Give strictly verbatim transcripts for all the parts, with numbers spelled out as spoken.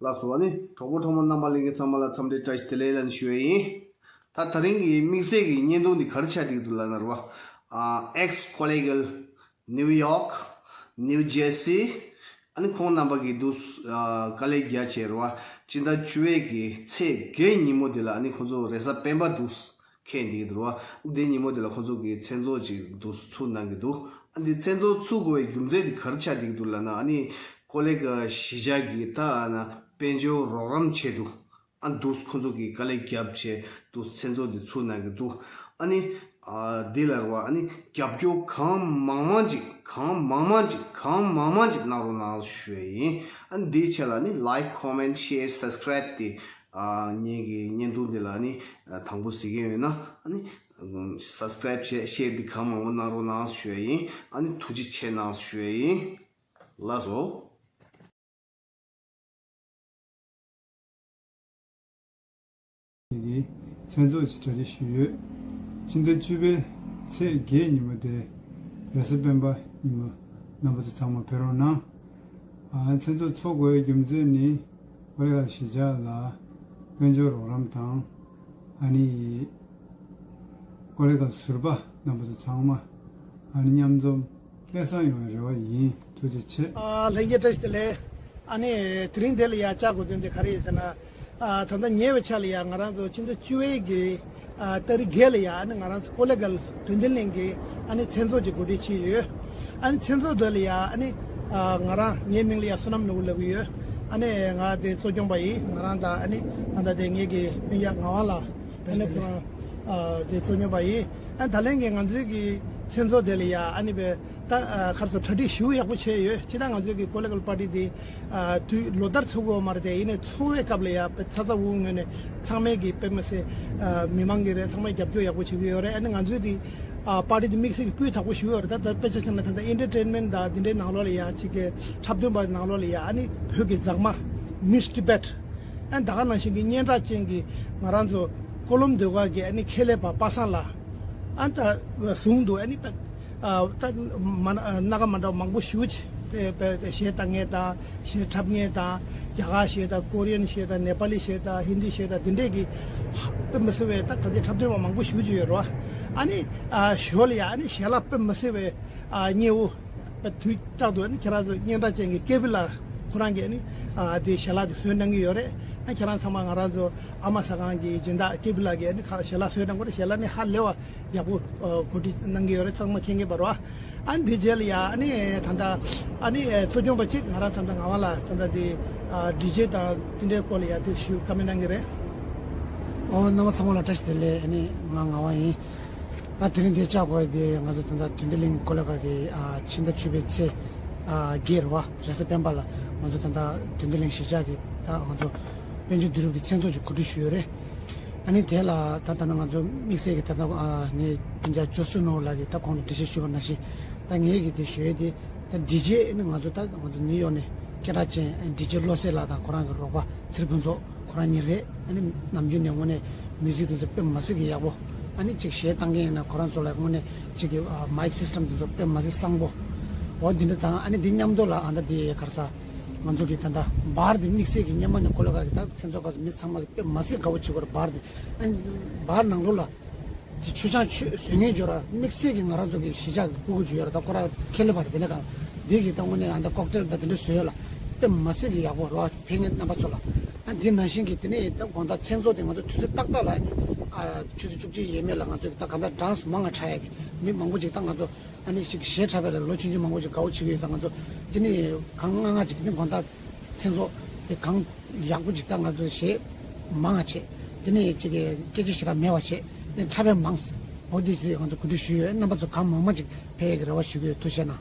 ལགས་སོ། ཨ་ནི་གྲོགས་པོ་གྲོགས་མོ་རྣམ་པ་ལྷན་རྒྱས་ཚང་མ་ལ་འཚམས་འདྲི་བཀྲ་ཤིས་བདེ་ལེགས་ལན་ཞུ་ཡ་ཡིན། ད་དེ་རིང་གི་དམིགས་བསལ་གྱི་བརྙན་ཐུང་འདི་ག་རེ་ཆགས་བསྡད་འདུག་ལབ་ན་རེད་བ། ཨ། Ex Collegial New York, New Jersey. ཨ་ནི་ཁོང་རྣམ་པ་གིས་འདུག་ཨ། དཀའ་ལས་རྒྱག་བྱས་རེད་བ། སྤྱི་ཟླ་བཅུ་པའི་གི་ཚེས་བརྒྱད་ཉིན་མོ་འདི་ལ་ཨ་ནི་ཁོང་ཚོ་རེས་གཟའ་སྤེན་པ་འདུག་འཁེལ་འདུག་རེད་བ། འདི་ཉིན་མོ་འདི་ལ་ཁོང་ཚོ་གིས་མཚན་ཚོགས་ཅིག་འདུག་ཚུགས་གནང་གི་འདུག་ཨ་འདི་མཚན་ཚོགས་ཚུགས་དགོས་པའི་རྒྱུ་མཚན་འདི་ག་རེ་ཆགས་བསྡད་ཀྱི་འདུག་ལབ་ན། ཨ་ནི་ཀོ་ལེ་གྷལ་གཞིས་ཆགས་ཀྱི་ད་ཨ་ན་དཔལ་འབྱོར་རོགས་རམ་ཆེད་དུ། ཨ་འདུག་ཁོ་ཚོ་གིས་དཀའ་ལས་བརྒྱབ་བྱས་འདུག་མཚན་ཚོགས་འདི་ཚུགས་གནང་གི་འདུག་ཨ་ནི། ཨ་འདི་ལ་རེད་བ། ཨ་ནི་རྒྱབ་སྐྱོར་གང་མང་མང་ཅིག་གང་མང་མང་ཅིག་གང་མང་མང་ཅིག་གནང་རོགས་གནང་ཞུ་ཡ་ཡིན། ཨ་ནི་འདིའི་ཆེད་ལ་ནི་like, comment, share, subscribe དེ། ཨ་ངེད་ཀྱི་བརྙན་ཐུང་འདི་ལ་ནི་ཨ་དང་པོ་གཟིགས་ཀྱི་ཡོད་ན། ཨ་ནི་subscribe བྱས། share འདི་གང་མང་མང་གནང་རོགས་གནང་ཞུ་ཡ་ཡིན། ཨ་ནི་ཐུགས་རྗེ་ཆེ་གནང་ཞུ་ཡ་ཡིན། ལགས་སོ། གི་མཚན་ཚོགས་ཀྱི་གྲ་སྒྲིག་ཞུས་ཡོད། ཕྱི་ཟླ་བཅུ་པའི་ཚེས་བརྒྱད་ཉིན་མོ་དེ་རེས་གཟའ་སྤེན་པ་ཉིན་མོ་རྣམ་པ་ཚོ་ཚང་མ་ཕེབས་རོགས་གནང་། ཨ་མཚན་ཚོགས་ཚོགས་དགོས་པའི་རྒྱུ་མཚན་ནི་ཀོ་ལེ་གྷལ་གཞིས་ཆགས་ལ་དཔལ་འབྱོར་རོགས་རམ་དང་། ཨ་ནི་ཀོ་ལེ་གྷལ་ཟུར་པ་རྣམ་པ་ཚོ་ཚང་མ་ཨ་ནི་མཉམ་འཛོམས་སྐལ་བཟང་ཡོང་བའི་རེ་བ་ཡིན། ཐུགས་རྗེ་ཆེ། ཨ་ལྷན་རྒྱས་བཀྲ་ཤིས་བདེ་ལེགས། ཨ་ནི་དེ་རིང་དེ་ལ་ཡ་བཅར་དགོས་དོན་དེ་ག་རེ་ཡིན་ཟེར་ན། ཨ་ད་ལྟ་ཉེ་བའི་ཆར་ལ་ཡ་ང་རང་ཚོ་ཕྱི་ཟླ་བཅུ་པའི་གི་ཨ་ཏ་རིག་བརྒྱད་ལ་ཡ་ཨ་ནི་ང་རང་ཚོ་ཀོ་ལེ་གྷལ་དོན་ལྡན་གླིང་གི་ཨ་ནི་མཚན་ཚོགས་ཅིག་གོ་སྒྲིག་བྱས་ཡོད། ཨ་ནི་མཚན་ཚོགས་དེ་ལ་ཡ་ཨ་ནི་ཨ་ང་རང་ངའི་མིང་ལ་ཡ་བསོད་ནམས་ནོར་བུ་ལབ་ཀྱི་ཡོད། ཨ་ནི་ང་དེ་གཙོ་སྐྱོང་པ་ཡིན། ང་རང་དང་ཨ་ནི་ད་ལྟ་དེ་ངེད་ཀྱི་སྤུན་ཀྱག་ངག་དབང་ལགས། ཨ་ནི་ཁོ་རང་ཨ་དེ་གཙོ་སྐྱོང་པ་ཡིན། ཨ་ད་ལན་གྱི་ང་ཚོའི་གི་མཚན་ཚོགས་དེ་ལ་ཡ་ཨ་ནི་པའི་ད་ཨ་ཁར་སོ་གྲ་སྒྲིག་ཞུ་ཡག་པོ་བྱས་ཡོད། ཅི་ད་ང་ཚོའི་གི་ཀོ་ལེ་གྷལ་པར་ཊི་དེ་ཨ་དུས་ལོ་ལྟར་ཚུགས་ཡོད་མ་རེད་དེ། ཡིན་ནའི་ཚོགས་པའི་སྐབས་ལ་ཡ་པའི་ཚ་ཚ་འུ་ངོས་ནས་ཚང་མས་གི་དཔེ་མི་སྲིད་ཨ་མི་མང་གི་རེད། ཚང་མས་རྒྱབ་སྐྱོར་ཡག་པོ་བྱེད་ཀྱི་ཡོད་རེད། ཨ་ནི་ང་ཚོའི་དེ་ཨ་པར་ཊི་དེ་དམིགས་བསལ་གྱི་སྤུས་དག་པོ་ཞུ་ཡོད་རེད། ད་ད་དཔེ་ཆ་བཞག་ན་ད་ད་ཨེན་ཊར་ཊེན་མེན་ཊི་དང་དེ་འདྲའི་ནང་ལོགས་ལ་ཡ་གཅིག་གི་འཁྲབ་སྟོན་པ་ནང་ལོགས་ལ་ཡ་ཨ་ནི་བོད་ཀྱི་མཛངས་མ་མིས་ཊི་བྷེ་ཊི། ཨ་ནི་ད་ག་ནང་བཞིན་གྱི་སྙན་གྲགས་ཅན་གྱི་ང་རང་ཚོ་ཀོ་ལོམ་ཟློས་གར་གྱི་ཨ་ནི་ཁེ་ལས་པ་པ་སངས་ལགས། ཨ་ནི་ད་ཟུང་དུ་ཨ་ནི་ད་མ་སྣ་ཁ་མ་འདྲ་བ་མང་པོ་ཞེ་པོ་ཅིག་དེ་གཞས་བཏང་མཁན་དང་གཞས་འཁྲབ་མཁན་དང་། རྒྱ་གར་གཞས་དང་། ཀོ་རི་ཡན་གཞས་དང་། ནེ་པ་ལི་གཞས་དང་། ཧིན་དི་གཞས་དང་། དེ་འདྲས་ཀྱི་དཔེ་མི་སྲིད་པའི་ད་ག་ཚོད་འཁྲབ་སྟོན་པ་མང་པོ་ཞེ་པོ་ཅིག་ཡོད་རེད་བ། ཨ་ནི་ཞོར་ལ་ཡ་ཨ་ནི་ཞལ་ལག་དཔེ་མི་སྲིད་པའི་ཨ་མཉེས་པོ། དུས་རྟག་ཏུ་ཨ་ནི་ཁྱེད་རང་ཚོ་སྙན་གྲགས་ཅན་གྱི་ཀེ་པི་ལགས་ཁོ་རང་གིས་ཨ་ནི་ཨ་དེ་ཞལ་ལག་དེ་བཟོས་གནང་གི་ཡོད་རེད། ཨ་ཁྱེད་རང་ཚང་མ་ང་རང་ཚོ་ཨ་མ་ཟ་ཁང་གི་སྦྱིན་བདག་ཀེ་པི་ལགས་ཀྱིས་ཨ་ནི་ཁ་ཞལ་ལག་བཟོས་གནང་གི་རེད། ཞལ་ལག་ནི་ཧ་ལས་པ་ཡག་པོ་ཨ་གོ་སྒྲིག་གནང་གི་ཡོད་རེད། ཚང་མ་མཁྱེན་གྱི་རེད་བ། ཨ་ནི་དེ་རྗེས་ལ་ཡ་ཨ་ནི་ད་ལྟ་ཨ་ནི་གཙོ་སྐྱོང་པ་གཅིག་ང་རང་ད་ལྟ་ངག་དབང་ལགས་ད་ལྟ་དེ་ཨ་ཌི་ཇེ་དང་དེ་འདྲའི་སྐོར་ལ་ཡ་དེ་ཞུ་ཀ་མེན་གནང་གི་རེད། ཨོ་རྣམ་པ་ཚང་མ་ལ་བཀྲ་ཤིས་བདེ་ལེགས། ཨ་ནི་ང་ངག་དབང་ཡིན། ད་དེ་རིང་འདིར་བཅར་དགོས་དེ་ང་ཚོ་ད་ལྟ་དོན་ལྡན་གླིང་ཀོ་ལེ་གྷལ་གྱི་ཨ་ཕྱི་ཟླ་བཅུ་པའི་ཚེས་ཨ་བརྒྱད་རེད་བ། རེས་གཟའ་སྤེན་པ་ལ་ང་ཚོ་ད་ལྟ་དོན་ལྡན་གླིང་གཞིས་ཆགས་ཀྱི་ད་ང་ཚོ་དཔལ་འབྱོར་བསྡུ་རུབ་ཀྱི་མཚན་ཚོགས་ཅིག་གོ་སྒྲིག་ཞུས་ཡོད་རེད། ཨ་ནི་དེ་ལ་ད་ད་ནང་ང་ཚོ་དམིགས་བསལ་གྱི་ད་ལྟ་ཨ་ངའི་སྤུན་ཀྱག་ཇོ་སུ་ནོར་ལགས་ཀྱིས་ད་གོང་དུ་འགྲེལ་བཤད་ཞུས་པ་ནང་བཞིན། ད་ངས་ཀྱིས་དེ་ཞུ་ཡས་དེ་ད་ཌི་ཇེ་ཨ་ནི་ང་ཚོ་ད་ང་ཚོ་ནིའུ་ཡོག་ནས་སྐད་གྲགས་ཅན་ཌི་ཇེ་བློ་གསལ་ལགས་དང་ཁོ་རང་གི་རོགས་པ་ཚེ་རིང་ཕུན་ཚོགས་ཁོ་རང་གཉིས་རེད། ཨ་ནི་ནམ་རྒྱུན་ནས་དངོས་གནས་མིའུ་ཟིག་དེ་ཚོ་དཔེ་མི་སྲིད་ཀྱི་ཡག་པོ། ཨ་ནི་གཅིག་གཞས་བཏང་མཁན་ཡིན་ན་ཁོ་རང་ཚོ་ལ་དངོས་གནས་གཅིག་གི་ཨ་མའིག་སིས་ཊམ་དེ་ཚོ་དཔེ་མི་སྲིད་བཟང་པོ། འོ་འདི་འདྲ་དང་། ཨ་ནི་འདི་མཉམ་དུ་ལ་ཨ་ད་འདི་ག་རེ་ཟ། ང་ཚོ་གི་ད་ལྟ་བར་འདི་དམིགས་བསལ་གྱི་སྔོན་མ་ནས་ཀོ་ལེ་གྷལ་གྱི་ད་མཚན་ཚོགས་སྐབས་སུ་མི་ཚང་མ་གི་དཔེ་མི་སྲིད་དགའ་པོ་བྱེད་ཀྱི་ཡོད་རེད། བར་འདི་ཨ་ནི་བར་ནང་ལོགས་ལ་དེ་མཆོད་ཆང་མཆོད་བཟོ་མཁན་ཅིག་ཡོད་ར། དམིགས་བསལ་གྱི་ང་རང་ཚོ་གི་གཞིས་ཆགས་ཀྱི་སྤུ་གུ་ཅིག་ཡོད་ར། ད་ཁོ་རང་ཁེ་ལས་པ་རེད། དེ་ནས་གང་འདི་གི་ད་དངོས་གནས་ཨ་ད་ཀོག་ཊེལ་ད་དེ་འདྲ་བཟོས་ཡོད་ལ། དཔེ་མི་སྲིད་ཀྱི་ཡག་པོ་ར། ཕན་ངེད་རྣམ་པ་ཚོ་ལ། ཨ་འདི་ནང་བཞིན་གྱི་དེ་ནས་ད་དགོང་དག་མཚན་ཚོགས་དེ་ང་ཚོ་དུས་ཚོད་ཏག་ཏག་ལ་ཨ་ནི་ཨ་ཆུ་ཚོད་བཅུ་གཅིག་ཡས་མས་ལ་ང་ཚོ་གི་ད་གང་ལྟར་གྲངས་མང་ང་ཁྲ་ཡ་གི་མི་མང་པོ་ཅིག་ད་ང་ཚོ་ཨ་ནི་ཞིག་གཞས་འཁྲབ་པའི་ལ་ལོ་ཆུང་ཆུང་མང་པོ་ཅིག་དགའ་བོ་བྱེད་ཀྱི་ཡོད། ད་ང་ཚོ་དེ་ནས་གང་ང་ང་ཅིག་དེ་ནས་དགོང་དག་མཚན་ཚོགས་དེ་གང་ཡག་པོ་ཅིག་ད་ང་ཚོ་གཞས་མང་ང་བྱས། དེ་ནས་ཅིག་གི་སྐད་ཆ་ཞེ་དྲག་མེད་པ་བྱས། དེ་འཁྲབ་པའི་མང་ས་འོ་དེ་ཅིག་ང་ཚོ་གོ་སྒྲིག་ཞུས་ཡོད། རྣམ་པ་ཚོ་གང་མང་མང་ཅིག་ཕེབས་ཡས་ཀྱི་རེ་བ་ཞུ་གི་ཡོད། ཐུགས་རྗེ་གནང་།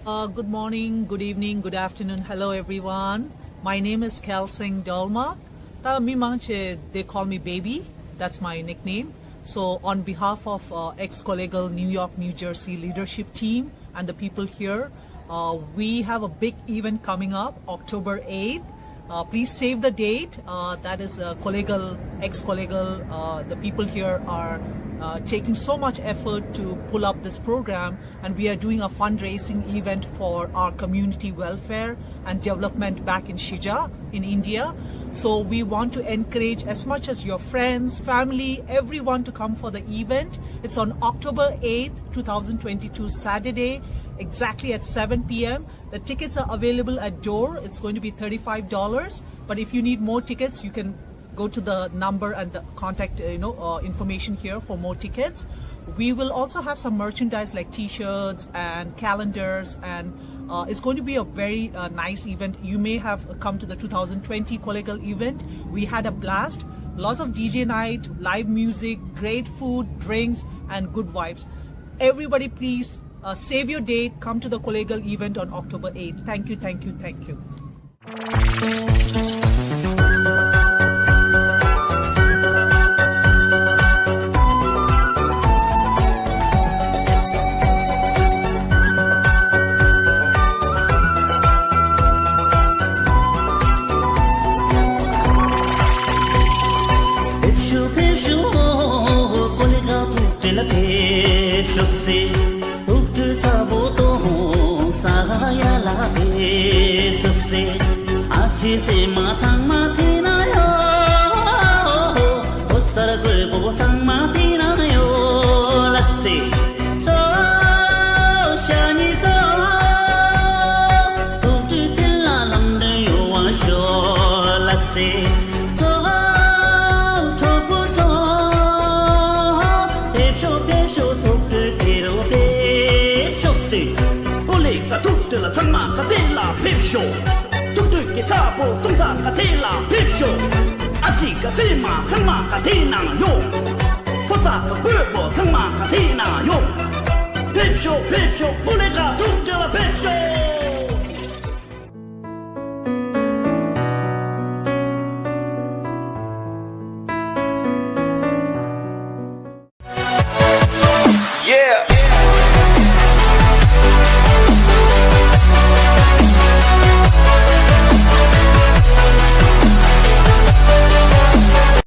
Uh, good morning, good evening, good afternoon. Hello, everyone. My name is Kelsing Dolma. ད་མི་མང་ཆེ་they call me Baby. That's my nickname. So, on behalf of uh, Ex Collegial New York, New Jersey leadership team and the people here, uh, we have a big event coming up October eighth. Uh, please save the date. Uh, that is uh, Collegial, Ex Collegial. Uh, the people here are uh, taking so much effort to pull up this program, and we are doing a fundraising event for our community welfare and development back in Shija, in India. So we want to encourage as much as your friends, family, everyone to come for the event. It's on October eighth, two thousand twenty-two, Saturday, exactly at seven p m. The tickets are available at door. It's going to be thirty-five dollars. But if you need more tickets, you can go to the number and the contact, uh, you know, uh, information here for more tickets. We will also have some merchandise like T-shirts and calendars, and uh, it's going to be a very uh, nice event. You may have come to the two thousand twenty Kollegal event. We had a blast. Lots of D J night, live music, great food, drinks, and good vibes. Everybody, please uh, save your date. Come to the Kollegal event on October eighth. Thank you, thank you, thank you. ཕེབས་ཤོག་ཕེབས་ཤོག་ཀོ་ལི་ག་ཐུག་འཕྲད་ལ་ཕེབས་ཤོག་ཟེར། ཐུགས་སྤྲོ་ཚ་པོ་གཏོང་ས་ཡ་ལ་ཕེབས་ཤོག་ཟེར། ཨ་ཅེ་ཙེ་མ་ཚང་མ་དེ་ན་ཡོད། ཕོ་གསར་རྒོད་པོ་ཚང་མ་དེ་ན་ཡོད་ལ་ཟེར། ཚོ་ཤ་ཉི་ཚོ། ཐུགས་སྤྲོ་དེ་ལ་ལམ་སྟོན་ཡོང་བ་ཤོག་ལ་ཟེར། ཚོ་གྲོགས་པོ་ཚོ། ཕེབས་ཤོག་ཕེབས་ཤོག་ཐུགས་སྤྲོ་དེ་རུ་ཕེབས་ཤོག་ཟེར། ཀོ་ལི་ག་ཐུག་འཕྲད་ལ་ཚང་མ་ག་དེ་ལ་ཕེབས་ཤོག་ཐུགས་སྤྲོ་གི་ཚ་པོ་གཏོང་ས་ག་དེ་ལ་ཕེབས་ཤོག་ཨ་ཅེ་ག་ཙེ་མ་ཚང་མ་ག་དེ་ན་ཡོད། ཕོ་གསར་གི་རྒོད་པོ་ཚང་མ་ག་དེ་ན་ཡོད། ཕེབས་ཤོག་ཕེབས་ཤོག་ཀོ་